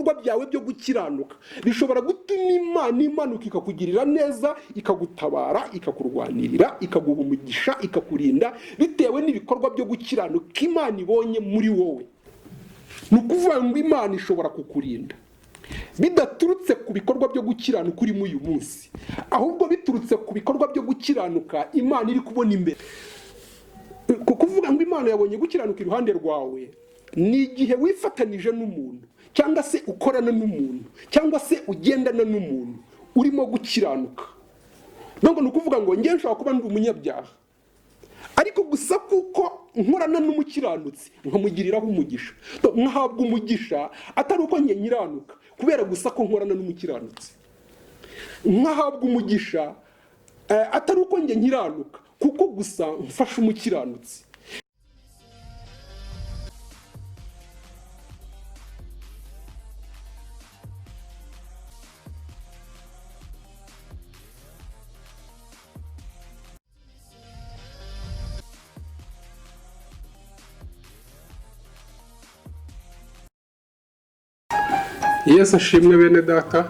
ibikorwa byawe byo gukiranuka bishobora gutuma Imana imanuka ikakugirira neza, ikagutabara, ikakurwanirira, ikaguha umugisha, ikakurinda, bitewe n'ibikorwa byo gukiranuka Imana ibonye muri wowe. Ni ukuvuga ngo Imana ishobora kukurinda bidaturutse ku bikorwa byo gukiranuka urimo uyu munsi, ahubwo biturutse ku bikorwa byo gukiranuka Imana iri kubona imbere. Kuvuga ngo Imana yabonye gukiranuka iruhande rwawe ni igihe wifatanije n'umuntu, cyangwa se ukorana n'umuntu, cyangwa se ugendana n'umuntu urimo gukiranuka. Ntabwo ni ukuvuga ngo njye nshobora kuba ndi umunyabyaha, ariko gusa kuko nkorana n'umukiranutsi nkamugiriraho umugisha, nkahabwa umugisha atari uko njye nkiranuka, kubera gusa ko nkorana n'umukiranutsi, nkahabwa umugisha atari uko njye nkiranuka, kuko gusa mfashe umukiranutsi. Yesu ashimwe bene data.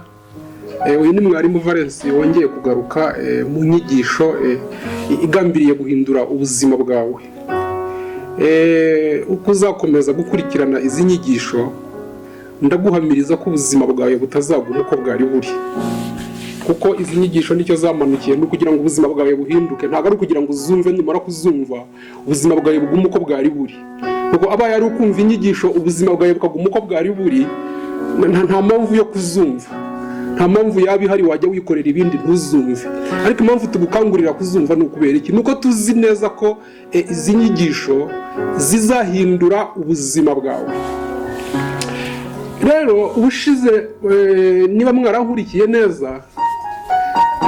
Uyu ni mwarimu Valens wongeye kugaruka mu nyigisho igambiriye guhindura ubuzima bwawe. Uko uzakomeza gukurikirana izi nyigisho, ndaguhamiriza ko ubuzima bwawe butazaguma uko bwari buri, kuko izi nyigisho nicyo zamanukiye, ni ukugira ngo ubuzima bwawe buhinduke. Ntabwo ari ukugira ngo uzumve, numara kuzumva ubuzima bwawe bugume uko bwari buri, kuko abaye ari ukumva inyigisho ubuzima bwawe bukaguma uko bwari buri, nta mpamvu yo kuzumva, nta mpamvu yaba ihari, wajya wikorera ibindi ntuzumve. Ariko impamvu tugukangurira kuzumva ni ukubera iki? Ni uko tuzi neza ko izi nyigisho zizahindura ubuzima bwawe. Rero ubushize, niba mwarankurikiye neza,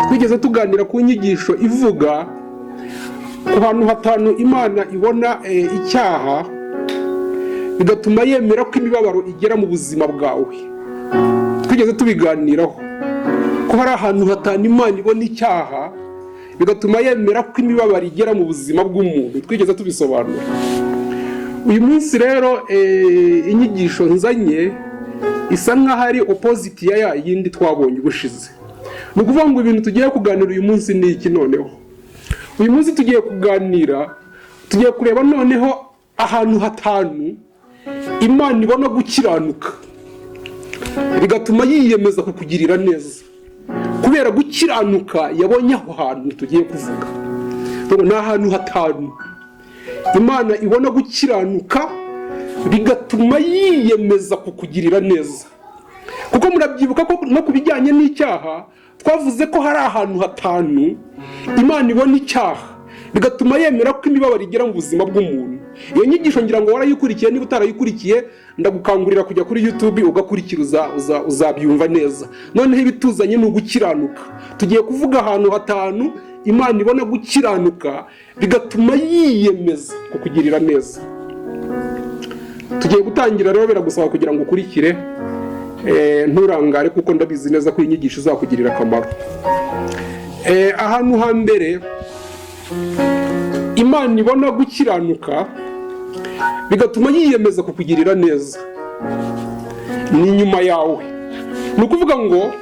twigeze tuganira ku nyigisho ivuga ku hantu hatanu Imana ibona icyaha bigatuma yemera ko imibabaro igera mu buzima bwawe. Twigeze tubiganiraho ko hari ahantu hatanu Imana ibona icyaha bigatuma yemera ko imibabaro igera mu buzima bw'umuntu. Twigeze tubisobanura. Uyu munsi rero inyigisho nzanye isa nk'aho ari opposite ya ya yindi twabonye ubushize. Ni ukuvuga ngo ibintu tugiye kuganira uyu munsi ni iki noneho? Uyu munsi tugiye kuganira, tugiye kureba noneho ahantu hatanu Imana ibona gukiranuka bigatuma yiyemeza kukugirira neza, kubera gukiranuka yabonye aho hantu tugiye kuvuga. Ni ahantu hatanu Imana ibona gukiranuka bigatuma yiyemeza kukugirira neza. Kuko murabyibuka ko no ku bijyanye n'icyaha twavuze ko hari ahantu hatanu Imana ibona icyaha bigatuma yemera ko imibabaro igera mu buzima bw'umuntu. Iyo nyigisho ngira ngo warayikurikiye, niba utarayikurikiye ndagukangurira kujya kuri YouTube ugakurikira, uzabyumva neza. Noneho ibituzanye ni ugukiranuka. Tugiye kuvuga ahantu hatanu Imana ibona gukiranuka bigatuma yiyemeza kukugirira neza. Tugiye gutangira rero, biragusaba kugira ngo ukurikire, nturangare, kuko ndabizi neza ko iyi nyigisho izakugirira akamaro. Ahantu hambere Imana ibona gukiranuka bigatuma yiyemeza kukugirira neza ni inyuma yawe. Ni ukuvuga ngo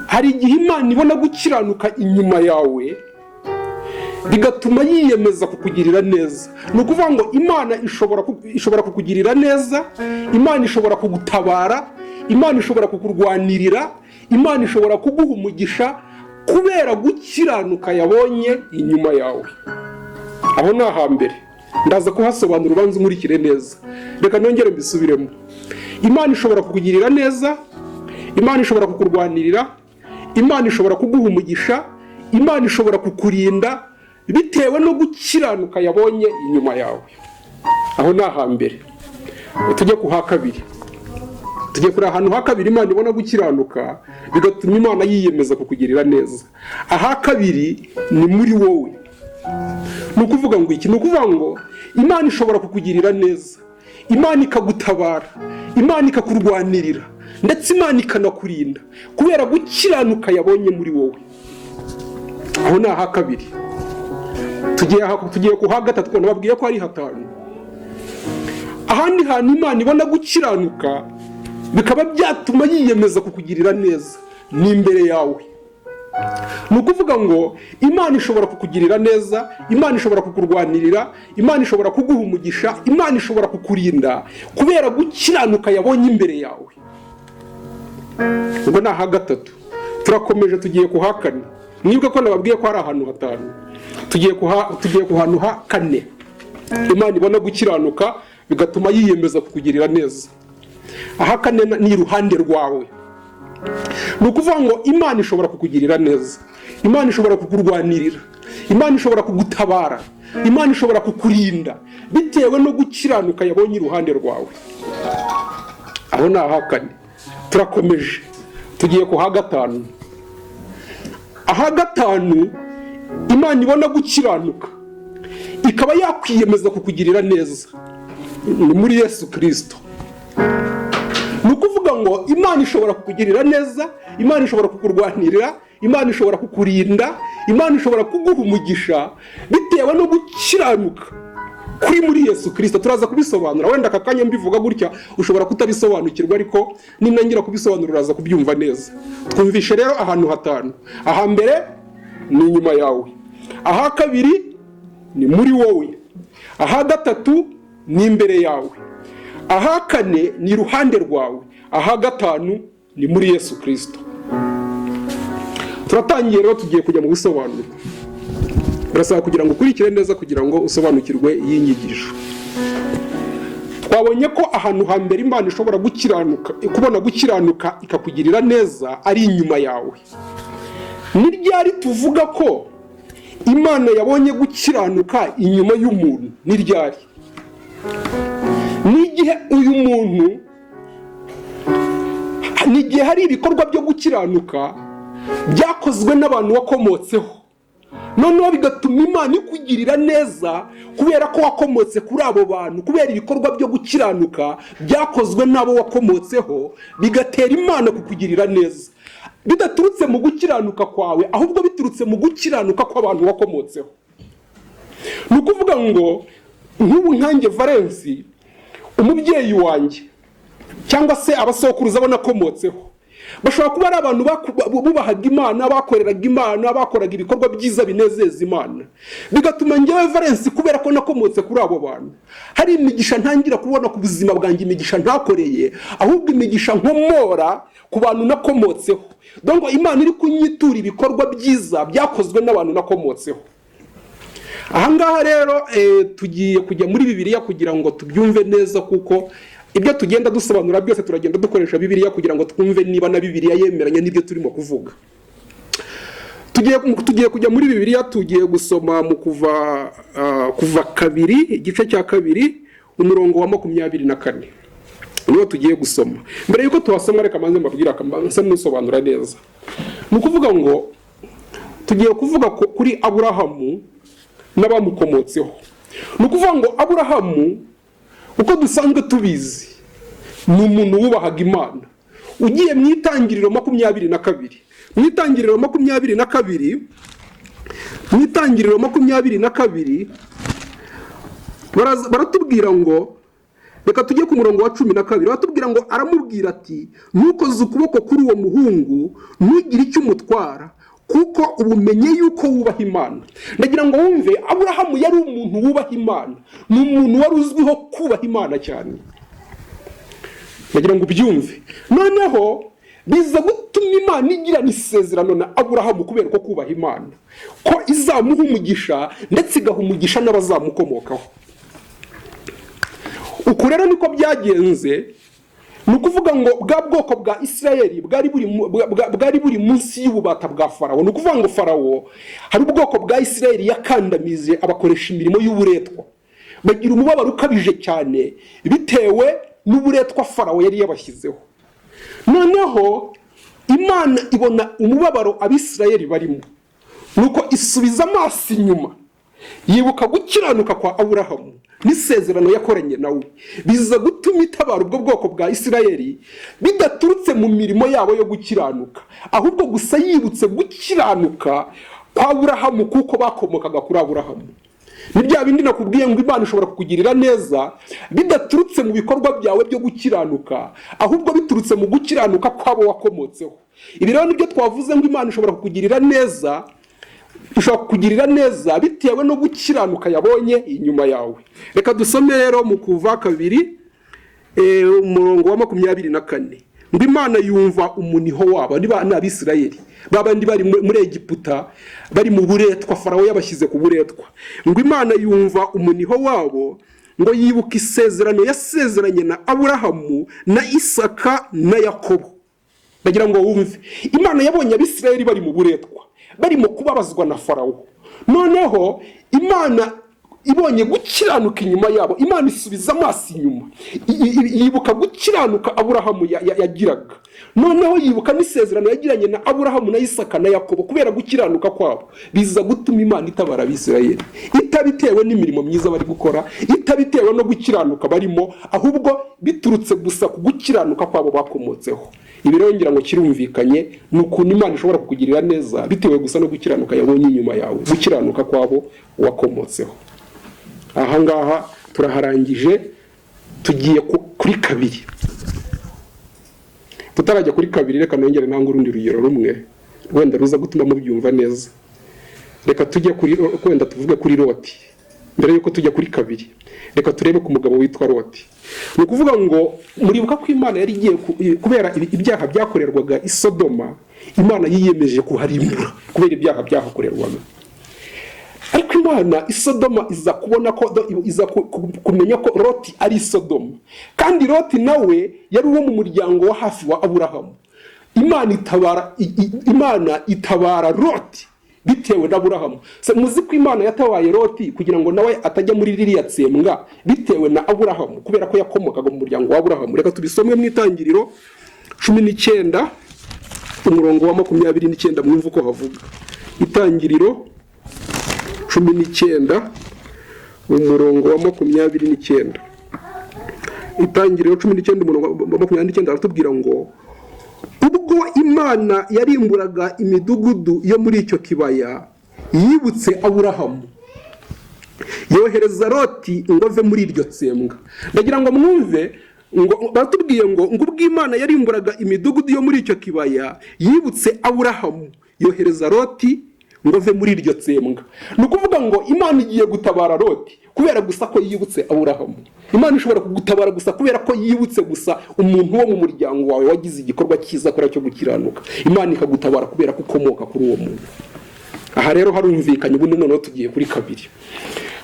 hari igihe Imana ibona gukiranuka inyuma yawe bigatuma yiyemeza kukugirira neza. Ni ukuvuga ngo Imana ishobora kukugirira neza, Imana ishobora kugutabara, Imana ishobora kukurwanirira, Imana ishobora kuguha umugisha kubera gukiranuka yabonye inyuma yawe. Aho ni ahambere, ndaza kuhasobanura, ubanza unkurikire neza. Reka nongere mbisubiremo. Imana ishobora kukugirira neza, Imana ishobora kukurwanirira, Imana ishobora kuguha umugisha, Imana ishobora kukurinda bitewe no gukiranuka yabonye inyuma yawe. Aho ni ahambere. Tujye ku ha kabiri. Tujye kuri ahantu ha kabiri Imana ibona gukiranuka bigatuma Imana yiyemeza kukugirira neza. Aha kabiri ni muri wowe. Ni ukuvuga ngo iki? Ni ukuvuga ngo Imana ishobora kukugirira neza, Imana ikagutabara, Imana ikakurwanirira, ndetse Imana ikanakurinda kubera gukiranuka yabonye muri wowe. Aho ni aha kabiri. Tugiye ku ha gatatu, nababwiye ko ari hatanu. Ahandi hantu Imana ibona gukiranuka bikaba byatuma yiyemeza kukugirira neza ni imbere yawe. Ni ukuvuga ngo Imana ishobora kukugirira neza, Imana ishobora kukurwanirira, Imana ishobora kuguha umugisha, Imana ishobora kukurinda kubera gukiranuka yabonye imbere yawe. Ubwo ni aha gatatu. Turakomeje, tugiye ku ha kane. Mwibuke ko nababwiye ko hari ahantu hatanu. Tugiye ku hantu ha kane Imana ibona gukiranuka bigatuma yiyemeza kukugirira neza. Aha kane ni iruhande rwawe. Ni ukuvuga ngo Imana ishobora kukugirira neza, Imana ishobora kukurwanirira, Imana ishobora kugutabara, Imana ishobora kukurinda bitewe no gukiranuka yabonye iruhande rwawe. Aho ni aha kane. Turakomeje, tugiye ku ha gatanu. Aha gatanu Imana ibona gukiranuka ikaba yakwiyemeza kukugirira neza ni muri Yesu Kirisito. Ni ukuvuga ngo Imana ishobora kukugirira neza, Imana ishobora kukurwanirira, Imana ishobora kukurinda, Imana ishobora kuguha umugisha bitewe no gukiranuka kuri muri Yesu Kirisito. Turaza kubisobanura. Wenda aka kanya mbivuga gutya ushobora kutabisobanukirwa, ariko ninangira kubisobanura uraza kubyumva neza. Twumvishe rero ahantu hatanu: aha mbere ni inyuma yawe, aha kabiri ni muri wowe, aha gatatu ni imbere yawe, aha kane ni iruhande rwawe, aha gatanu ni muri Yesu Kirisito. Turatangiye rero, tugiye kujya mu bisobanuro. Birasaba kugira ngo ukurikire neza kugira ngo usobanukirwe iyi nyigisho. Twabonye ko ahantu hambere Imana ishobora gukiranuka, kubona gukiranuka ikakugirira neza, ari inyuma yawe. Ni ryari tuvuga ko Imana yabonye gukiranuka inyuma y'umuntu? Ni ryari? Ni igihe uyu muntu, ni igihe hari ibikorwa byo gukiranuka byakozwe n'abantu wakomotseho, noneho bigatuma Imana ikugirira neza kubera ko wakomotse kuri abo bantu, kubera ibikorwa byo gukiranuka byakozwe n'abo wakomotseho, bigatera Imana kukugirira neza bidaturutse mu gukiranuka kwawe, ahubwo biturutse mu gukiranuka kw'abantu wakomotseho. Ni ukuvuga ngo nk'ubu nkanjye Valensi, umubyeyi wanjye cyangwa se abasokuruza abo nakomotseho bashobora kuba ari abantu bubahaga Imana, bakoreraga Imana, bakoraga ibikorwa byiza binezeza Imana, bigatuma ngewe Valensi, kubera ko nakomotse kuri abo bantu, hari imigisha ntangira kubona ku buzima bwanjye, imigisha ntakoreye, ahubwo imigisha nkomora ku bantu nakomotseho. Donc Imana iri kunyitura ibikorwa byiza byakozwe n'abantu nakomotseho. Ahangaha rero tugiye kujya muri Bibiliya kugira ngo tubyumve neza, kuko ibyo tugenda dusobanura byose turagenda dukoresha Bibiliya kugira ngo twumve niba na Bibiliya yemeranya n'ibyo turimo kuvuga. Tugiye kujya muri Bibiliya, tugiye gusoma mu Kuva 2, igice cya 2, umurongo wa 24 niwo tugiye gusoma. Mbere y'uko tuhasoma, reka manze mbabwire, nse musobanura neza. Ni ukuvuga ngo tugiye kuvuga kuri Aburahamu n'abamukomotseho. Ni ukuvuga ngo Aburahamu, uko dusanzwe tubizi, ni umuntu wubahaga Imana. Ugiye mu Itangiriro 22, mu Itangiriro 22, mu Itangiriro 22, baratubwira ngo, reka tujye ku murongo wa 12, baratubwira ngo aramubwira ati: "Ntukoze ukuboko kuri uwo muhungu, ntugire icyo umutwara, kuko ubumenye yuko wubaha Imana." Ndagira ngo wumve, Aburahamu yari umuntu wubaha Imana, ni umuntu wari uzwiho kubaha Imana cyane. Ndagira ngo ubyumve. Noneho biza gutuma Imana igirana isezerano na Aburahamu kubera ko kubaha Imana, ko izamuha umugisha ndetse igaha umugisha n'abazamukomokaho. Uku rero niko byagenze. Ni ukuvuga ngo bwa bwoko bwa Isirayeli bwari buri munsi y'ububata bwa Farawo. Ni ukuvuga ngo Farawo hari ubwoko bwa Isirayeli yakandamije, abakoresha imirimo y'uburetwa, bagira umubabaro ukabije cyane bitewe n'uburetwa Farawo yari yabashyizeho. Noneho Imana ibona umubabaro Abisirayeli barimo, nuko isubiza amaso inyuma, yibuka gukiranuka kwa Aburahamu n'isezerano yakoranye nawe, biza gutuma itabara ubwo bwoko bwa Isirayeli bidaturutse mu mirimo yabo yo gukiranuka, ahubwo gusa yibutse gukiranuka kwa Aburahamu kuko bakomokaga kuri Aburahamu. Ni bya bindi nakubwiye ngo Imana ishobora kukugirira neza bidaturutse mu bikorwa byawe byo gukiranuka, ahubwo biturutse mu gukiranuka kw'abo wakomotseho. Ibi rero nibyo twavuze ngo Imana ishobora kukugirira neza, ishobora kukugirira neza bitewe no gukiranuka yabonye inyuma yawe. Reka dusome rero mu Kuva 2, umurongo wa 24, ngo Imana yumva umuniho wabo. Niba ni Abisirayeli babandi bari muri Egiputa, bari mu buretwa, Farawo yabashyize ku buretwa, ngo Imana yumva umuniho wabo, ngo yibuka isezerano yasezeranye na Aburahamu na Isaka na Yakobo. Ndagira ngo wumve, Imana yabonye Abisirayeli bari mu buretwa, barimo kubabazwa na Farawo. Noneho Imana ibonye gukiranuka inyuma yabo, Imana isubiza amaso inyuma, yibuka gukiranuka Aburahamu yagiraga, noneho yibuka n'isezerano yagiranye na Aburahamu na Isaka na Yakobo. Kubera gukiranuka kwabo, biza gutuma Imana itabara Abisirayeli, itabitewe n'imirimo myiza bari gukora, itabitewe no gukiranuka barimo, ahubwo biturutse gusa ku gukiranuka kwabo bakomotseho. Ibi rero ngira ngo kirumvikanye, ni ukuntu Imana ishobora kukugirira neza bitewe gusa no gukiranuka yabonye inyuma yawe, gukiranuka kwabo wakomotseho. Ahangaha turaharangije, tugiye kuri kabiri. Tutarajya kuri kabiri, reka nongere ntange urundi rugero rumwe wenda ruza gutuma mubyumva neza. Reka tujye kuri, wenda tuvuge kuri Loti. Mbere yuko tujya kuri kabiri, reka turebe ku mugabo witwa Loti. Ni ukuvuga ngo muribuka ko Imana yari igiye kubera ibyaha byakorerwaga i Sodoma, Imana yiyemeje kuharimbura kubera ibyaha byahakorerwaga. Ariko Imana i Sodoma iza kubona ko, iza kumenya ko Loti ari i Sodoma, kandi Loti nawe yari uwo mu muryango wa hafi wa Aburahamu. Imana itabara Loti bitewe na Aburahamu. Se muzi ko Imana yatabaye Loti kugira ngo nawe atajya muri ririya tsembwa bitewe na Aburahamu, kubera ko yakomokaga mu muryango wa Aburahamu? Reka tubisome mu Itangiriro 19, umurongo wa 29, mwumve uko havuga. Itangiriro 19, umurongo wa 29. Itangiriro 19, umurongo wa 29, aratubwira ngo: "Ubwo Imana yarimburaga imidugudu yo muri icyo kibaya, yibutse Aburahamu, yohereza Loti ngo ave muri iryo tsembwa." Ndagira ngo mwumve ngo baratubwiye ngo ubwo Imana yarimburaga imidugudu yo muri icyo kibaya, yibutse Aburahamu, yohereza Loti ngo ave muri iryo tsembwa. Ni ukuvuga ngo Imana igiye gutabara Loti kubera gusa ko yibutse Aburahamu. Imana ishobora kugutabara gusa kubera ko yibutse gusa umuntu wo mu muryango wawe wagize igikorwa cyiza akora cyo gukiranuka. Imana ikagutabara kubera ko ukomoka kuri uwo muntu. Aha rero harumvikanye. Ubundi noneho tugiye kuri kabiri.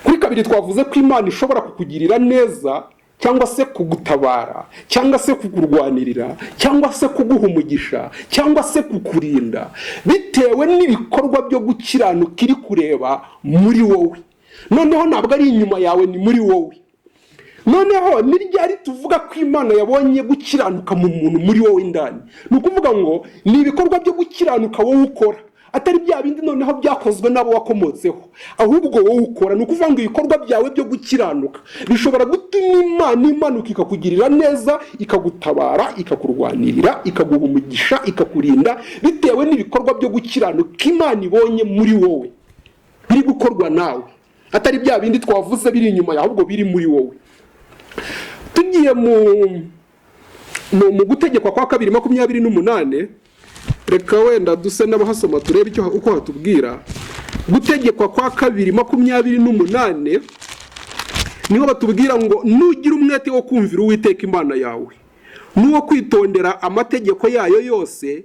Kuri kabiri twavuze ko Imana ishobora kukugirira neza, cyangwa se kugutabara, cyangwa se kukurwanirira, cyangwa se kuguha umugisha, cyangwa se kukurinda, bitewe n'ibikorwa byo gukiranuka iri kureba muri wowe. Noneho ntabwo ari inyuma yawe, ni muri wowe. Noneho ni ryari tuvuga ko Imana yabonye gukiranuka mu muntu, muri wowe indani? Ni ukuvuga ngo ni ibikorwa byo gukiranuka wowe ukora, atari bya bindi noneho byakozwe n'abo wakomotseho, ahubwo wowe ukora. Ni ukuvuga ngo ibikorwa byawe byo gukiranuka bishobora gutuma Imana imanuka ikakugirira neza, ikagutabara, ikakurwanirira, ikaguha umugisha, ikakurinda, bitewe n'ibikorwa byo gukiranuka Imana ibonye muri wowe biri gukorwa nawe, atari bya bindi twavuze biri inyuma yawe, ahubwo biri muri wowe. Tugiye mu Gutegekwa kwa Kabiri 28, reka wenda duse n'abahasoma, turebe icyo uko hatubwira. Gutegekwa kwa Kabiri 28, niho batubwira ngo: "Nugira umwete wo kumvira Uwiteka Imana yawe n'uwo kwitondera amategeko yayo yose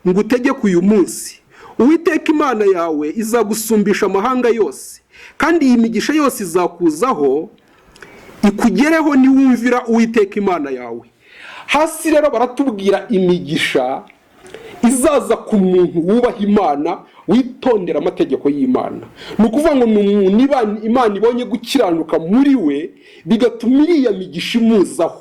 ngo utegeke uyu munsi, Uwiteka Imana yawe izagusumbisha amahanga yose, kandi iyi migisha yose izakuzaho ikugereho niwumvira Uwiteka Imana yawe." Hasi rero baratubwira imigisha izaza ku muntu wubaha Imana, witondera amategeko y'Imana. Ni ukuvuga ngo ni umuntu Imana ibonye gukiranuka muri we, bigatuma iriya migisha imuzaho.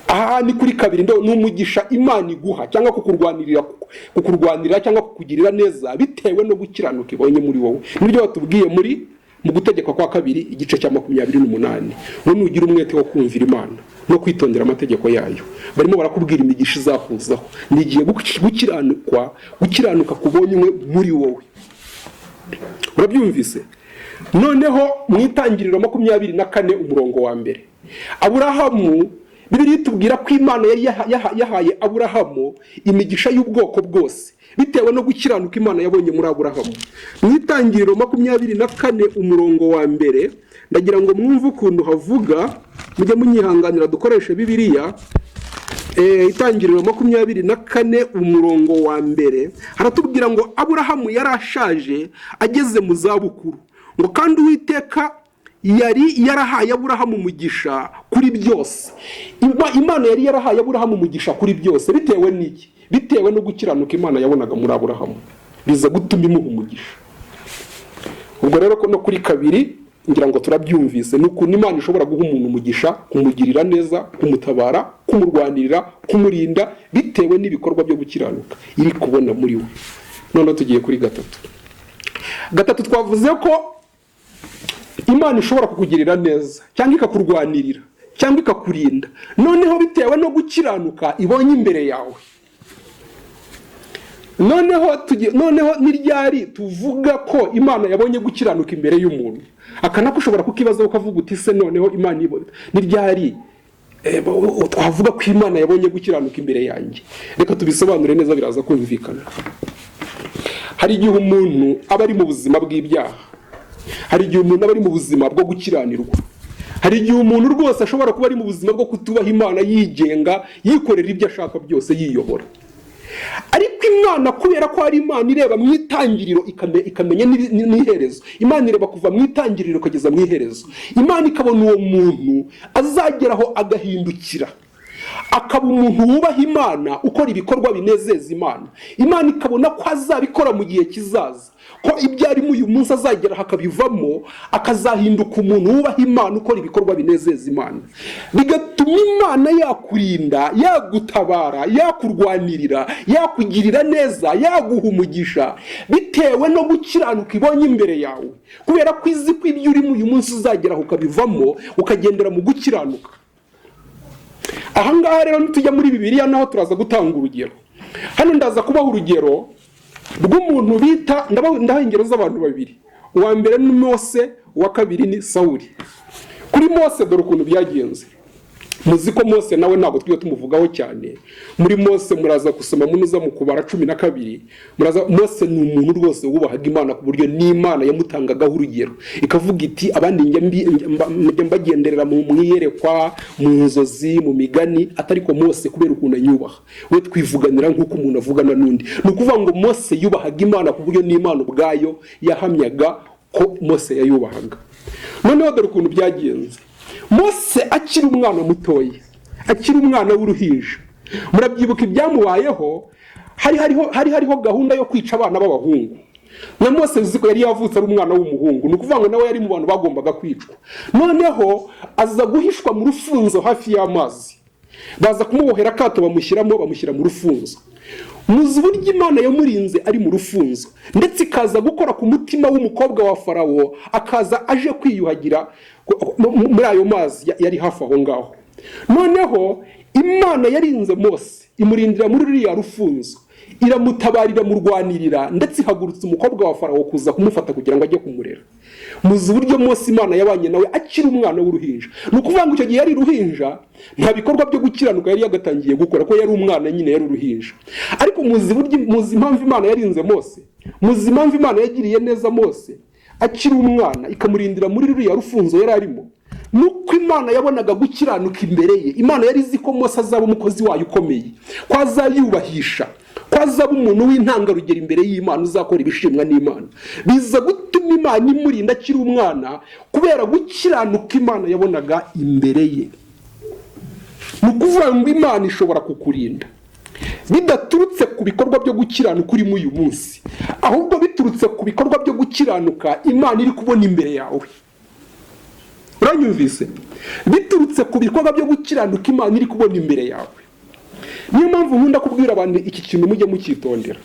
Aha ni kuri kabiri, ni umugisha Imana iguha, cyangwa kukurwanirira, cyangwa kukugirira neza bitewe no gukiranuka ibonye muri wowe. Nibyo batubwiye mu Gutegekwa kwa Kabiri, igice cya 28, ngo nugira umwete wo kumvira Imana no kwitondera amategeko yayo, barimo barakubwira imigisha izakuzaho. Ni igihe gukiranuka kubonywe muri wowe. Urabyumvise? Noneho mu Itangiriro 24 umurongo wa 1, Aburahamu, Bibiliya itubwira ko Imana yari yahaye Aburahamu imigisha y'ubwoko bwose bitewe no gukiranuka Imana yabonye muri Aburahamu. Mu Itangiriro 24 umurongo wa 1, ndagira ngo mwumve ukuntu havuga, mujye munyihanganira dukoreshe Bibiliya. Itangiriro 24 umurongo wa 1 haratubwira ngo Aburahamu yari ashaje ageze mu zabukuru, ngo kandi Uwiteka yari yarahaye Aburahamu umugisha kuri byose. Imana yari yarahaye Aburahamu umugisha kuri byose. Bitewe n'iki? Bitewe no gukiranuka Imana yabonaga muri Aburahamu, biza gutuma imuha umugisha. Ubwo rero ko no kuri kabiri ngira ngo turabyumvise, ni ukuntu Imana ishobora guha umuntu umugisha, kumugirira neza, kumutabara, kumurwanirira, kumurinda, bitewe n'ibikorwa byo gukiranuka iri kubona muri we. Noneho tugiye kuri gatatu. Gatatu, twavuze ko Imana ishobora kukugirira neza cyangwa ikakurwanirira cyangwa ikakurinda, noneho bitewe no gukiranuka ibonye imbere yawe. Noneho ni ryari tuvuga ko Imana yabonye gukiranuka imbere y'umuntu? Aka nako ushobora kukibaza ukavuga uti: "Se noneho Imana ibona ni ryari twavuga ko Imana yabonye gukiranuka imbere yanjye?" Reka tubisobanure neza, biraza kumvikana. Hari igihe umuntu aba ari mu buzima bw'ibyaha, hari igihe umuntu aba ari mu buzima bwo gukiranirwa, hari igihe umuntu rwose ashobora kuba ari mu buzima bwo kutubaha Imana, yigenga, yikorera ibyo ashaka byose, yiyobora. Ariko Imana, kubera ko ari Imana ireba mu itangiriro ikamenya n'iherezo, Imana ireba kuva mu itangiriro ikageza mu iherezo, Imana ikabona uwo muntu azageraho agahindukira akaba umuntu wubaha Imana, ukora ibikorwa binezeza Imana. Imana ikabona ko azabikora mu gihe kizaza, ko ibyo arimo uyu munsi azagera akabivamo, akazahinduka umuntu wubaha Imana, ukora ibikorwa binezeza Imana. Bigatuma Imana yakurinda, yagutabara, yakurwanirira, yakugirira neza, yaguha umugisha, bitewe no gukiranuka ibonye imbere yawe, kubera ko izi ko ibyo urimo uyu munsi uzageraho ukabivamo, ukagendera mu gukiranuka. Ahangaha rero nitujya muri Bibiliya naho turaza gutanga urugero. Hano ndaza kubaha urugero rw'umuntu bita, ndabaha ingero z'abantu babiri. Uwa mbere ni Mose, uwa kabiri ni Sawuli. Kuri Mose, dore ukuntu byagenze. Muzi ko Mose nawe ntabwo twiwe tumuvugaho cyane. Muri Mose muraza gusoma munuza mu Kubara 12, muraza. Mose ni umuntu rwose wubahaga Imana ku buryo n'Imana yamutangagaho urugero, ikavuga iti: "Abandi njya mbagenderera mu iyerekwa, mu nzozi, mu migani, atari ko Mose, kubera ukuntu anyubaha, we twivuganira nk'uko umuntu avugana n'undi." Ni ukuvuga ngo Mose yubahaga Imana ku buryo n'Imana ubwayo yahamyaga ko Mose yayubahaga. Noneho dore ukuntu byagenze. Mose akiri umwana mutoya, akiri umwana w'uruhinja, murabyibuka ibyamubayeho. Hari hariho gahunda yo kwica abana b'abahungu, na Mose uzi ko yari yavutse ari umwana w'umuhungu, ni ukuvuga ngo nawe yari mu bantu bagombaga kwicwa. Noneho aza guhishwa mu rufunzo hafi y'amazi, baza kumubohera akato, bamushyiramo, bamushyira mu rufunzo. Muzi uburyo Imana yamurinze ari mu rufunzo, ndetse ikaza gukora ku mutima w'umukobwa wa Farawo, akaza aje kwiyuhagira muri ayo mazi yari hafi aho ngaho. Noneho Imana yarinze Mose, imurindira muri ruriya rufunzo, iramutabarira, iramurwanirira, ndetse ihagurutsa umukobwa wa Farawo kuza kumufata kugira ngo ajye kumurera. Muzi uburyo Mose Imana yabanye nawe akiri umwana w'uruhinja. Ni ukuvuga ngo icyo gihe yari uruhinja, nta bikorwa byo gukiranuka yari yagatangiye gukora, ko yari umwana nyine, yari uruhinja. Ariko muzi impamvu Imana yarinze Mose? Muzi impamvu Imana yagiriye neza Mose akiri umwana, ikamurindira muri ruriya rufunzo yari arimo? Nuko Imana yabonaga gukiranuka imbere ye. Imana yari izi ko Mose azaba umukozi wayo ukomeye, ko azayubahisha, ko azaba umuntu w'intangarugero imbere y'Imana, uzakora ibishimwa n'Imana. Biza gutuma Imana imurinda akiri umwana kubera gukiranuka Imana yabonaga imbere ye. Ni ukuvuga ngo Imana ishobora kukurinda bidaturutse ku bikorwa byo gukiranuka urimo uyu munsi, ahubwo biturutse ku bikorwa byo gukiranuka Imana iri kubona imbere yawe. Uranyumvise? Biturutse ku bikorwa byo gukiranuka Imana iri kubona imbere yawe. Niyo mpamvu nkunda kubwira abantu iki kintu, mujye mucyitondera.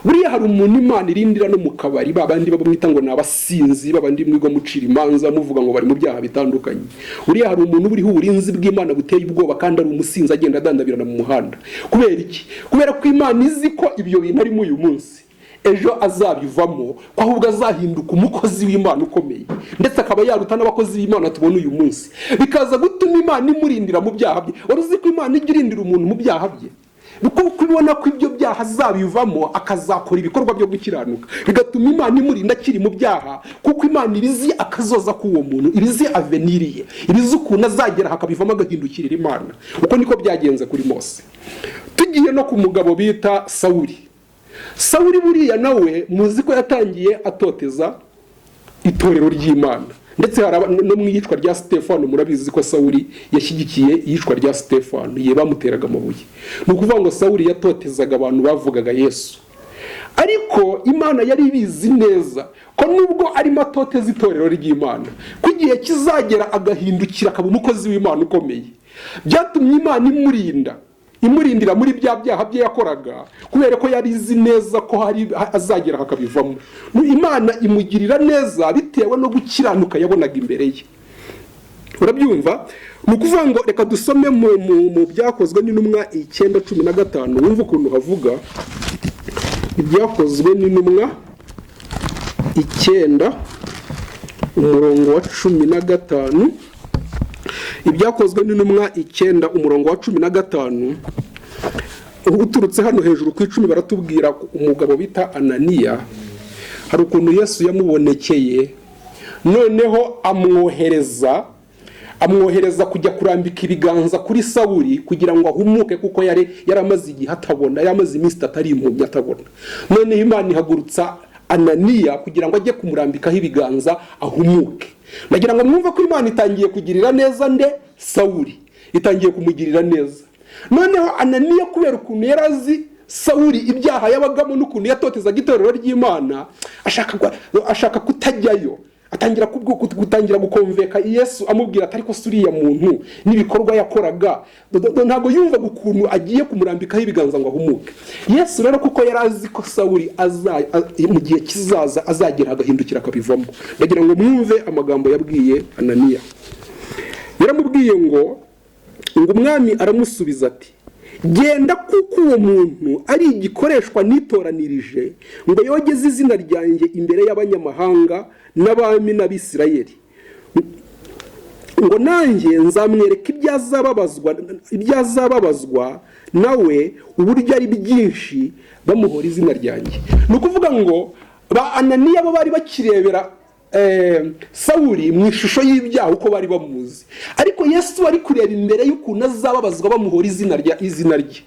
Buriya hari umuntu Imana irindira no mu kabari, ba bandi bamwita ngo ni abasinzi, ba bandi mwiga mucira imanza muvuga ngo bari mu byaha bitandukanye. Buriya hari umuntu uriho uburinzi bw'Imana buteye ubwoba kandi ari umusinzi, agenda adandabirana mu muhanda. Kubera iki? Kubera ko Imana izi ko ibyo bintu arimo uyu munsi. ejo azabivamo, ko ahubwo azahinduka umukozi w'Imana ukomeye, ndetse akaba yaruta n'abakozi b'Imana tubona uyu munsi. Bikaza gutuma Imana imurindira mu byaha bye. Wari uzi ko Imana ijya irindira umuntu mu byaha bye, kuko ubona ko ibyo byaha azabivamo akazakora ibikorwa byo gukiranuka, bigatuma Imana imurinda akiri mu byaha, kuko Imana ibizi akazoza k'uwo muntu, ibizi avenir ye, ibizi ukuntu azagera hakabivamo agahindukirira Imana. Uko niko byagenze kuri Mose. Tugiye no ku mugabo bita Sawuri. Sawuri buriya nawe muzi ko yatangiye atoteza itorero ry'Imana, ndetse hari no mu iyicwa rya Sitefano. Murabizi ko Sawuri yashyigikiye iyicwa rya Sitefano igihe bamuteraga amabuye. Ni ukuvuga ngo Sawuri yatotezaga abantu bavugaga Yesu, ariko Imana yari ibizi neza ko nubwo arimo atoteza itorero ry'Imana, ko igihe kizagera agahindukira akaba umukozi w'Imana ukomeye. Byatumye Imana imurinda, imurindira muri bya byaha bye yakoraga, kubera ko yari izi neza ko hari azagera hakabivamo. Imana imugirira neza bitewe no gukiranuka yabonaga imbere ye. Urabyumva? Ni ukuvuga ngo reka dusome mu Byakozwe n'Intumwa 9:15, wumve ukuntu havuga. Ibyakozwe n'Intumwa 9 umurongo wa 15. Ibyakozwe n'Intumwa 9 umurongo wa 15, uturutse hano hejuru ku 10, baratubwira umugabo bita Ananiya. Hari ukuntu Yesu yamubonekeye, noneho amwohereza kujya kurambika ibiganza kuri Sawuri kugira ngo ahumuke, kuko yari yaramaze igihe atabona, yari amaze iminsi 3 ari impumyi atabona. Noneho Imana ihagurutsa Ananiya kugira ngo ajye kumurambikaho ibiganza ahumuke. Ndagira ngo mwumve ko Imana itangiye kugirira neza nde? Sawuri. Itangiye kumugirira neza. Noneho Ananiya, kubera ukuntu yari azi Sawuri, ibyaha yabagamo n'ukuntu yatotezaga itorero ry'Imana, ashaka kutajyayo. Atangira gutangira gukonveka Yesu, amubwira ati: "Ariko se uriya muntu n'ibikorwa yakoraga?" Ntabwo yumvaga ukuntu agiye kumurambikaho ibiganza ngo ahumuke. Yesu rero, kuko yari azi ko Sawuri mu gihe kizaza azagera agahindukira akabivamo, ndagira ngo mwumve amagambo yabwiye Ananiya. Yaramubwiye ngo umwami aramusubiza ati: "Genda, kuko uwo muntu ari igikoreshwa nitoranirije ngo yogeze izina ryanjye imbere y'abanyamahanga n'abami n'Abisirayeli, ngo nanjye nzamwereka ibyo azababazwa nawe uburyo ari byinshi bamuhora izina ryanjye." Ni ukuvuga ngo ba Ananiya bo bari bakirebera Sawuri mu ishusho y'ibyaha uko bari bamuzi, ariko Yesu ari kureba imbere y'ukuntu azababazwa bamuhora izina rye.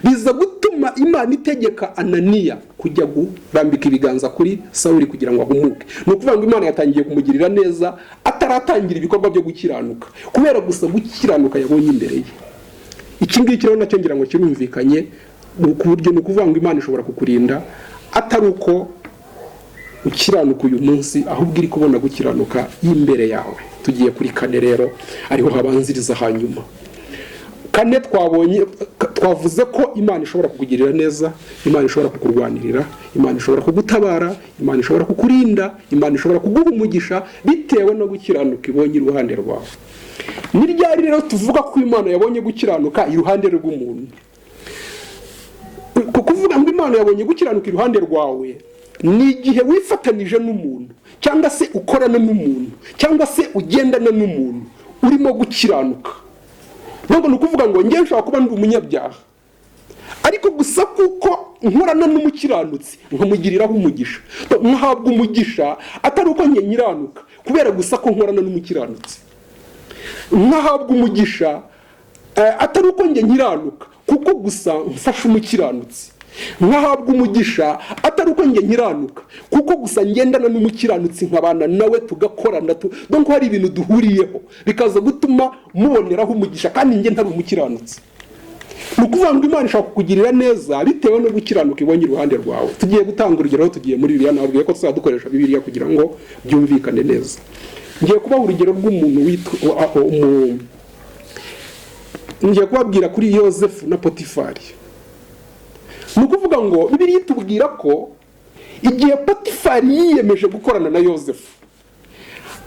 Biza gutuma Imana itegeka Ananiya kujya kurambika ibiganza kuri Sawuri kugira ngo ahumuke. Ni ukuvuga ngo Imana yatangiye kumugirira neza ataratangira ibikorwa byo gukiranuka, kubera gusa gukiranuka yabonye imbere ye. Iki ngiki rero nacyo ngira ngo kirumvikanye ku buryo ni ukuvuga ngo Imana ishobora kukurinda atari uko ukiranuka uyu munsi, ahubwo iri kubona gukiranuka y'imbere yawe. Tugiye kuri kane rero, ariho habanziriza hanyuma. Kane twabonye, twavuze ko Imana ishobora kukugirira neza, Imana ishobora kukurwanirira, Imana ishobora kugutabara, Imana ishobora kukurinda, Imana ishobora kuguha umugisha bitewe no gukiranuka ibonye iruhande rwawe. Ni ryari rero tuvuga ko Imana yabonye gukiranuka iruhande rw'umuntu? Kuvuga ngo Imana yabonye gukiranuka iruhande rwawe ni igihe wifatanije n'umuntu, cyangwa se ukorana n'umuntu, cyangwa se ugendana n'umuntu urimo gukiranuka. Ntabwo ni ukuvuga ngo njye nshobora kuba ndi umunyabyaha, ariko gusa kuko nkorana n'umukiranutsi nkamugiriraho umugisha, nkahabwa umugisha atari uko njye nkiranuka, kubera gusa ko nkorana n'umukiranutsi nkahabwa umugisha, atari uko njye nkiranuka, kuko gusa mfashe umukiranutsi nkahabwa umugisha, atari uko njye nkiranuka, kuko gusa ngendana n'umukiranutsi, nkabana nawe, tugakorana, donc hari ibintu duhuriyeho, bikaza gutuma muboneraho umugisha kandi njye ntari umukiranutsi. Ni ukuvuga ngo Imana ishobora kukugirira neza bitewe no gukiranuka ibonye iruhande rwawe. Tugiye gutanga urugero aho tugiye muri Bibiliya. Nababwiye ko tuzajya dukoresha Bibiliya kugira ngo byumvikane neza. Ngiye kubaha urugero rw'umuntu witwa ngiye kubabwira kuri Yosefu na Potifari. Ni ukuvuga ngo Bibiliya itubwira ko igihe Potifari yiyemeje gukorana na Yosefu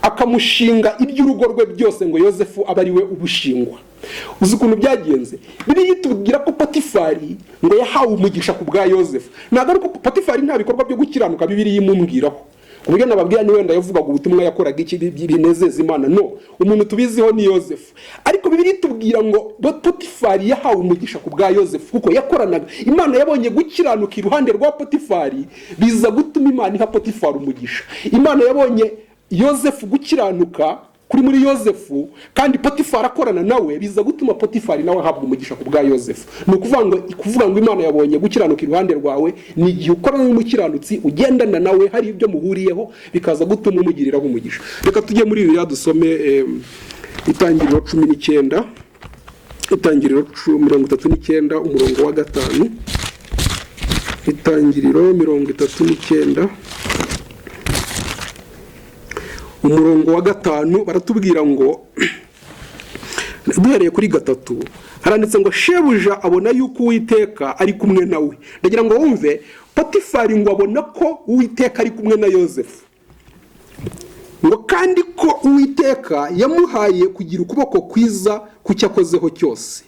Akamushinga iby'urugo rwe byose, ngo Yosefu abe ari we ubushingwa. Uzi ukuntu byagenze? Bibiliya itubwira ko Potifari ngo yahawe umugisha ku bwa Yosefu. Ntabwo ari uko Potifari, nta bikorwa byo gukiranuka Bibiliya imubwiraho, ku buryo nababwira ni wenda yavugaga ubutumwa, yakoraga iki binezeza Imana. No umuntu tubiziho ni Yosefu. Ariko Bibiliya itubwira ngo Potifari yahawe umugisha ku bwa Yosefu kuko yakoranaga. Imana yabonye gukiranuka iruhande rwa Potifari, biza gutuma Imana iha Potifari umugisha. Imana yabonye Yosefu, gukiranuka kuri muri Yosefu, kandi Potifari akorana nawe, biza gutuma Potifari nawe ahabwa umugisha ku bwa Yosefu. Ni ukuvuga ngo Imana yabonye gukiranuka iruhande rwawe ni igihe ukorana n'umukiranutsi, ugendana nawe, hari ibyo muhuriyeho, bikaza gutuma umugiriraho umugisha. Reka tujye muri Bibiliya dusome Itangiriro 19, Itangiriro 39, umurongo wa 5. Itangiriro 39, umurongo wa 5, baratubwira ngo, duhereye kuri 3, haranditse ngo: "Shebuja abona yuko Uwiteka ari kumwe nawe." Ndagira ngo wumve, Potifari ngo abona ko Uwiteka ari kumwe na Yosefu, ngo kandi ko Uwiteka yamuhaye kugira ukuboko kwiza ku cyo akozeho cyose.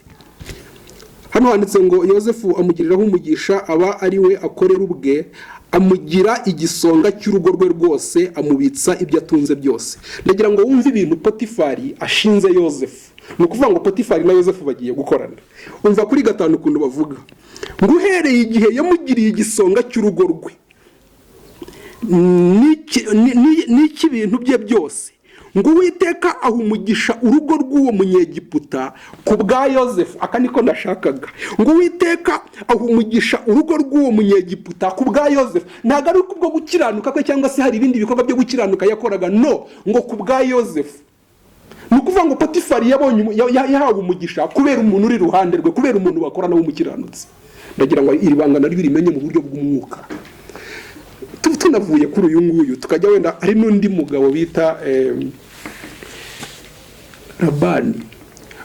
Hano handitse ngo Yosefu amugiriraho umugisha, aba ari we akorera ubwe, amugira igisonga cy'urugo rwe rwose, amubitsa ibyo atunze byose. Ndagira ngo wumve ibintu Potifari ashinze Yosefu. Ni ukuvuga ngo Potifari na Yosefu bagiye gukorana. Umva kuri 5 ukuntu bavuga ngo: "Uhereye igihe yamugiriye igisonga cy'urugo rwe n'icy'ibintu bye byose, ngo Uwiteka aha umugisha urugo rw'uwo Munyegiputa ku bwa Yosefu." Aka niko nashakaga. Ngo Uwiteka aha umugisha urugo rw'uwo Munyegiputa ku bwa Yosefu. Ntabwo ari kubwo gukiranuka kwe cyangwa se hari ibindi bikorwa byo gukiranuka yakoraga, no ngo ku bwa Yosefu. Ni ukuvuga ngo Potifari yabonye yahawe umugisha kubera umuntu uri iruhande rwe, kubera umuntu bakorana w'umukiranutsi. Ndagira ngo iri banga naryo rimenye mu buryo bw'umwuka. Tunavuye kuri uyu nguyu, tukajya wenda hari n'undi mugabo bita Labani.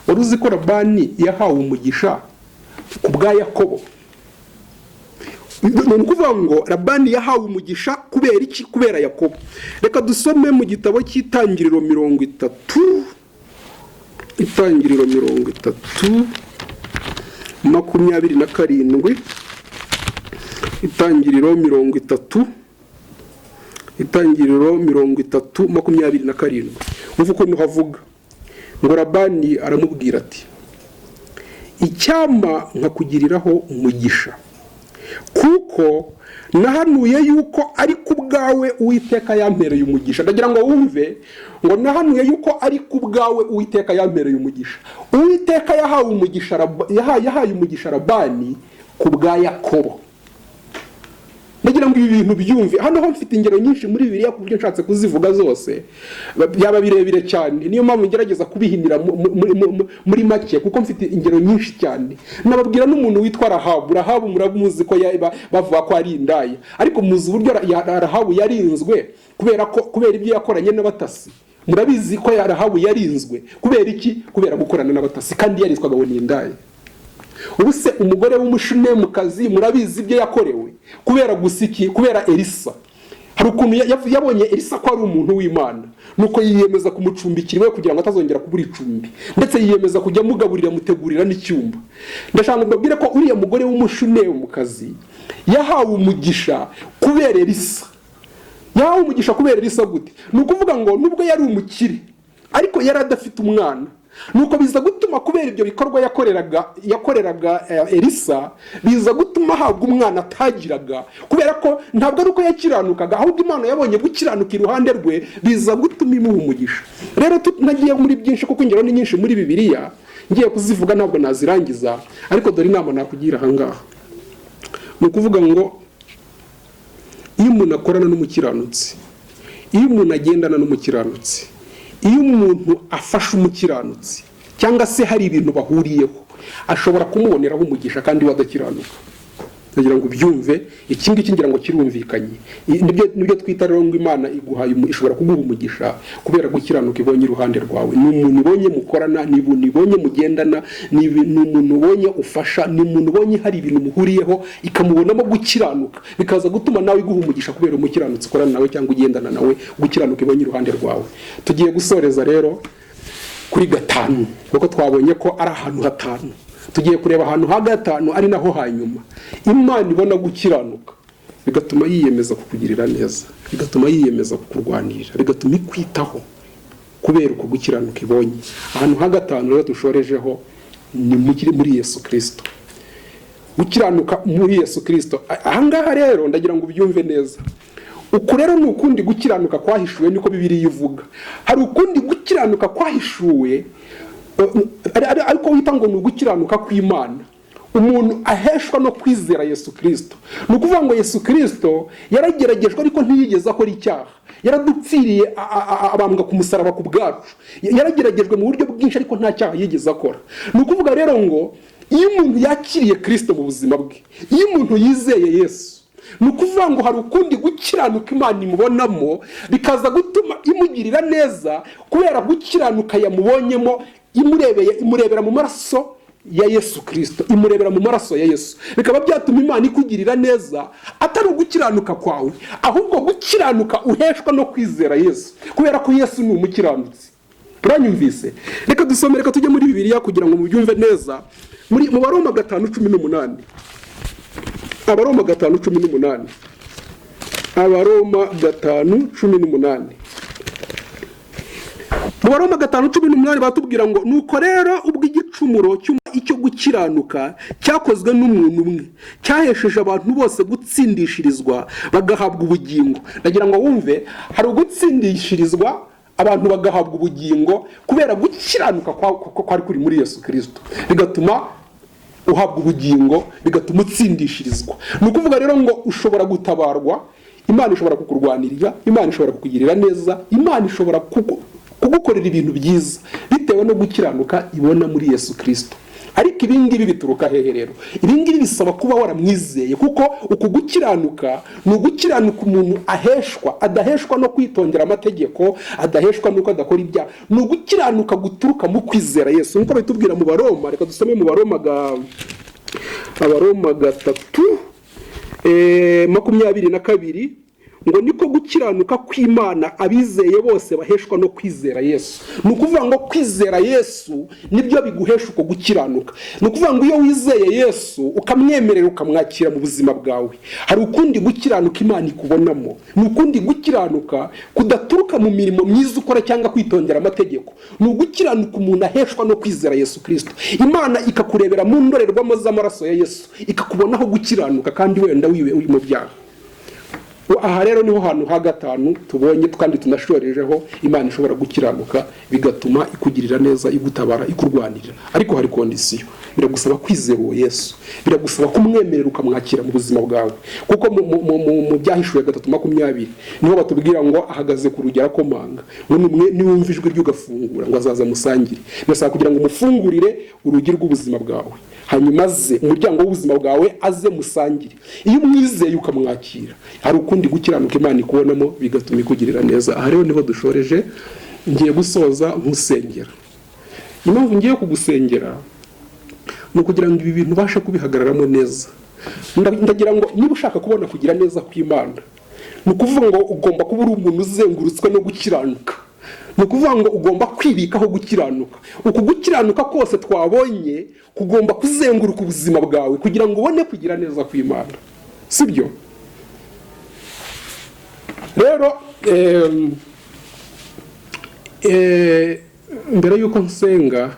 Wari uzi ko Labani yahawe umugisha ku bwa Yakobo? Ni ukuvuga ngo Labani yahawe umugisha kubera iki? Kubera Yakobo. Reka dusome mu gitabo cy'Itangiriro 30, Itangiriro 30, 27. Itangiriro 30, Itangiriro 30, 27. Wumva ukuntu havuga ngo: "Labani aramubwira ati: 'Icyampa nkakugiriraho umugisha, kuko nahanuye yuko ari ku bwawe Uwiteka yampereye umugisha.'" Ndagira ngo wumve ngo nahanuye yuko ari ku bwawe Uwiteka yampereye umugisha. Uwiteka yahawe umugisha yahaye umugisha Labani ku bwa Yakobo. Ndagira ngo ibi bintu byumve. Hano ho mfite ingero nyinshi muri Bibiliya, ku buryo nshatse kuzivuga zose byaba birebire cyane. Niyo mpamvu ngerageza kubihinira muri make, kuko mfite ingero nyinshi cyane. Nababwira n'umuntu witwa Rahabu. Rahabu muramuzi ko bavuga ko ari indaya, ariko muzi uburyo Rahabu yarinzwe kubera ibyo yakoranye n'abatasi? Murabizi ko Rahabu yarinzwe kubera iki? Kubera gukorana n'abatasi, kandi yaritwaga ngo ni indaya. Ubu se umugore w'Umushunemukazi, murabizi ibyo yakorewe kubera gusa iki? Kubera Elisa. Hari ukuntu yabonye Elisa ko ari umuntu w'Imana, nuko yiyemeza kumucumbikira iwe kugira ngo atazongera kubura icumbi, ndetse yiyemeza kujya amugaburira, amutegurira n'icyumba. Ndashaka ngo mbabwire ko uriya mugore w'Umushunemukazi yahawe umugisha kubera Elisa. Yahawe umugisha kubera Elisa gute? Ni ukuvuga ngo nubwo yari umukire, ariko yari adafite umwana. Nuko biza gutuma, kubera ibyo bikorwa yakoreraga Elisa, biza gutuma ahabwa umwana atagiraga, kubera ko ntabwo ari uko yakiranukaga, ahubwo Imana yabonye gukiranuka iruhande rwe, biza gutuma imuha umugisha. Rero ntagiye muri byinshi, kuko ingero ni nyinshi muri Bibiliya, ngiye kuzivuga ntabwo nazirangiza. Ariko dore inama nakugira ahangaha: ni ukuvuga ngo iyo umuntu akorana n'umukiranutsi, iyo umuntu agendana n'umukiranutsi, iyo umuntu afashe umukiranutsi cyangwa se hari ibintu bahuriyeho, ashobora kumuboneraho umugisha kandi we adakiranuka. Ndagira ngo ubyumve. Iki ngiki ngira ngo kirumvikanye. Nibyo twita rero ngo Imana iguhaye ishobora kuguha umugisha kubera gukiranuka ibonye iruhande rwawe. Ni umuntu ibonye mukorana, ni ibintu ibonye mugendana, ni umuntu ubonye ufasha, ni umuntu ubonye hari ibintu muhuriyeho, ikamubonamo gukiranuka, bikaza gutuma nawe iguha umugisha kubera umukiranutsi ukorana nawe cyangwa ugendana nawe, gukiranuka ibonye iruhande rwawe. Tugiye gusoreza rero kuri gatanu, kuko twabonye ko ari ahantu hatanu. Tugiye kureba ahantu ha gatanu, ari naho hanyuma Imana ibona gukiranuka, bigatuma yiyemeza kukugirira neza, bigatuma yiyemeza kukurwanirira, bigatuma ikwitaho kubera uko gukiranuka ibonye. Ahantu ha gatanu rero dushorejeho ni muri Yesu Kirisito, gukiranuka muri Yesu Kirisito. Ahangaha rero ndagira ngo ubyumve neza. Uku rero ni ukundi gukiranuka kwahishuwe, niko Bibiliya ivuga. Hari ukundi gukiranuka kwahishuwe, ariko wita ngo ni ugukiranuka kw'Imana umuntu aheshwa no kwizera Yesu Kirisito. Ni ukuvuga ngo Yesu Kirisito yarageragejwe, ariko ntiyigeze akora icyaha. Yaradupfiriye, abambwa ku musaraba ku bwacu. Yarageragejwe mu buryo bwinshi, ariko nta cyaha yigeze akora. Ni ukuvuga rero ngo iyo umuntu yakiriye Kirisito mu buzima bwe, iyo umuntu yizeye Yesu, ni ukuvuga ngo hari ukundi gukiranuka Imana imubonamo, bikaza gutuma imugirira neza kubera gukiranuka yamubonyemo, imurebeye, imurebera mu maraso ya Yesu Kirisito, imurebera mu maraso ya Yesu, bikaba byatuma Imana ikugirira neza, atari ugukiranuka kwawe, ahubwo gukiranuka uheshwa no kwizera Yesu, kubera ko Yesu ni umukiranutsi. Uranyumvise? Reka dusome, reka tujye muri Bibiliya kugira ngo mubyumve neza. Mu Baroma 5:18, Abaroma 5:18, Abaroma 5:18. Mu Baroma 5:18 batubwira ngo: "Nuko rero ubwo igicumuro icyo gukiranuka cyakozwe n'umuntu umwe cyahesheje abantu bose gutsindishirizwa bagahabwa ubugingo." Ndagira ngo wumve, hari ugutsindishirizwa abantu bagahabwa ubugingo kubera gukiranuka kwari kuri muri Yesu Kirisito, bigatuma uhabwa ubugingo, bigatuma utsindishirizwa. Ni ukuvuga rero ngo ushobora gutabarwa, Imana ishobora kukurwanirira, Imana ishobora kukugirira neza, Imana ishobora kugukorera ibintu byiza bitewe no gukiranuka ibona muri Yesu Kirisito. Ariko ibi ngibi bituruka hehe rero? Ibi ngibi bisaba kuba waramwizeye, kuko uku gukiranuka ni ugukiranuka umuntu aheshwa, adaheshwa no kwitondera amategeko, adaheshwa n'uko adakora ibyaha. Ni ugukiranuka guturuka mu kwizera Yesu, nk'uko bitubwira mu Baroma. Reka dusome mu Baroma Abaroma 3:22 ngo: "Niko gukiranuka kw'Imana abizeye bose baheshwa no kwizera Yesu." Ni ukuvuga ngo kwizera Yesu nibyo biguhesha uko gukiranuka. Ni ukuvuga ngo iyo wizeye Yesu, ukamwemerera, ukamwakira mu buzima bwawe, hari ukundi gukiranuka Imana ikubonamo. Ni ukundi gukiranuka kudaturuka mu mirimo myiza ukora cyangwa kwitondera amategeko. Ni ugukiranuka umuntu aheshwa no kwizera Yesu Kirisito, Imana ikakurebera mu ndorerwamo z'amaraso ya Yesu, ikakubonaho gukiranuka kandi wenda wiwe uri mu byaha. Aha rero niho hantu ha gatanu tubonye kandi tunashorejeho Imana ishobora gukiranuka, bigatuma ikugirira neza, igutabara, ikurwanirira. Ariko hari condition: biragusaba kwizera uwo Yesu, biragusaba kumwemerera ukamwakira mu buzima bwawe, kuko mu Byahishuwe 3:20 niho batubwira ngo ahagaze ku rugi arakomanga, ngo nimwe niwumva ijwi rye ugafungura, ngo azaza musangire. Birasaba kugira ngo umufungurire urugi rw'ubuzima bwawe, hanyuma aze, umuryango w'ubuzima bwawe, aze musangire. Iyo umwizeye ukamwakira, hari ukundi gukiranuka Imana ikubonamo, bigatuma ikugirira neza. Aha rero niho dushoreje. Ngiye gusoza nkusengera. Impamvu ngiye kugusengera ni ukugira ngo ibi bintu ubashe kubihagararamo neza. Ndagira ngo niba ushaka kubona kugira neza kw'Imana, ni ukuvuga ngo ugomba kuba uri umuntu uzengurutswe no gukiranuka. Ni ukuvuga ngo ugomba kwibikaho gukiranuka. Uku gukiranuka kose twabonye kugomba kuzenguruka ubuzima bwawe kugira ngo ubone kugira neza kw'Imana, sibyo? Rero mbere y'uko nsenga,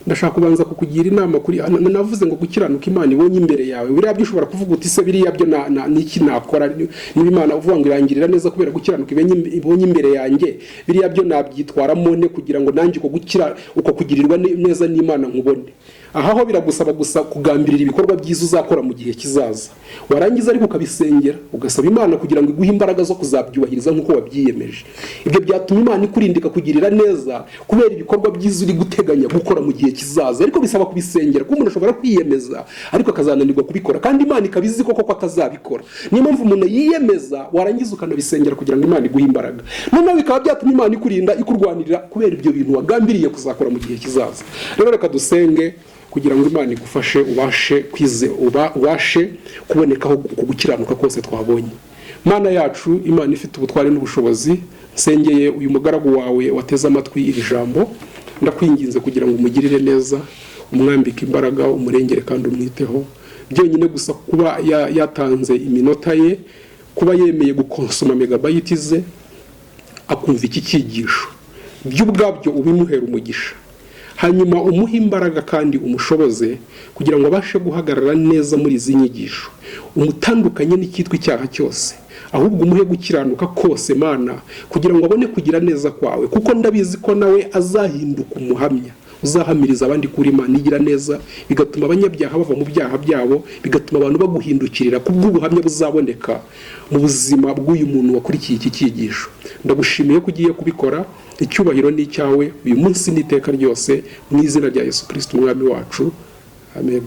ndashaka kubanza kukugira inama kuri navuze ngo gukiranuka Imana ibonye imbere yawe. Biriya byo ushobora kuvuga uti: "Se biriya byo niki nakora niba Imana uvuga ngo irangirira neza kubera gukiranuka ibonye imbere yanjye? Biriya byo nabyitwaramo ne kugira ngo nanjye uko gukira, uko kugirirwa neza n'Imana nkubone?" Aha ho biragusaba gusa kugambirira ibikorwa byiza uzakora mu gihe kizaza, warangiza ariko ukabisengera, ugasaba Imana kugira ngo iguhe imbaraga zo kuzabyubahiriza nk'uko wabyiyemeje. Ibyo byatuma Imana ikurinda, ikakugirira neza kubera ibikorwa byiza uri guteganya gukora mu gihe kizaza. Ariko bisaba kubisengera, kuko umuntu ashobora kwiyemeza ariko akazananirwa kubikora, kandi Imana ikaba izi koko ko atazabikora. Niyo mpamvu umuntu yiyemeza, warangiza ukanabisengera kugira ngo Imana iguhe imbaraga. Noneho bikaba byatuma Imana ikurinda, ikurwanirira kubera ibyo bintu wagambiriye kuzakora mu gihe kizaza. Rero reka dusenge kugira ngo Imana igufashe ubashe kwize uba ubashe kubonekaho ku gukiranuka kose twabonye. Mana yacu, Imana ifite ubutware n'ubushobozi, nsengeye uyu mugaragu wawe wateze amatwi iri jambo. Ndakwinginze kugira ngo umugirire neza, umwambike imbaraga, umurengere kandi umwiteho. Byonyine gusa kuba yatanze iminota ye, kuba yemeye gukonsoma megabytes ze akumva iki cyigisho, byo ubwabyo ubimuhera umugisha. Hanyuma umuhe imbaraga kandi umushoboze kugira ngo abashe guhagarara neza muri izi nyigisho. Umutandukanye n'icyitwa icyaha cyose, ahubwo umuhe gukiranuka kose, Mana, kugira ngo abone kugira neza kwawe, kuko ndabizi ko nawe azahinduka umuhamya uzahamiriza abandi kuri Imana igira neza, bigatuma abanyabyaha bava mu byaha byabo, bigatuma abantu baguhindukirira kubw'ubuhamya buzaboneka mu buzima bw'uyu muntu wakurikiye iki cyigisho. Ndagushimiye ko ugiye kubikora. Icyubahiro ni icyawe uyu munsi n'iteka ryose, mu izina rya Yesu Kirisiti Umwami wacu, amen.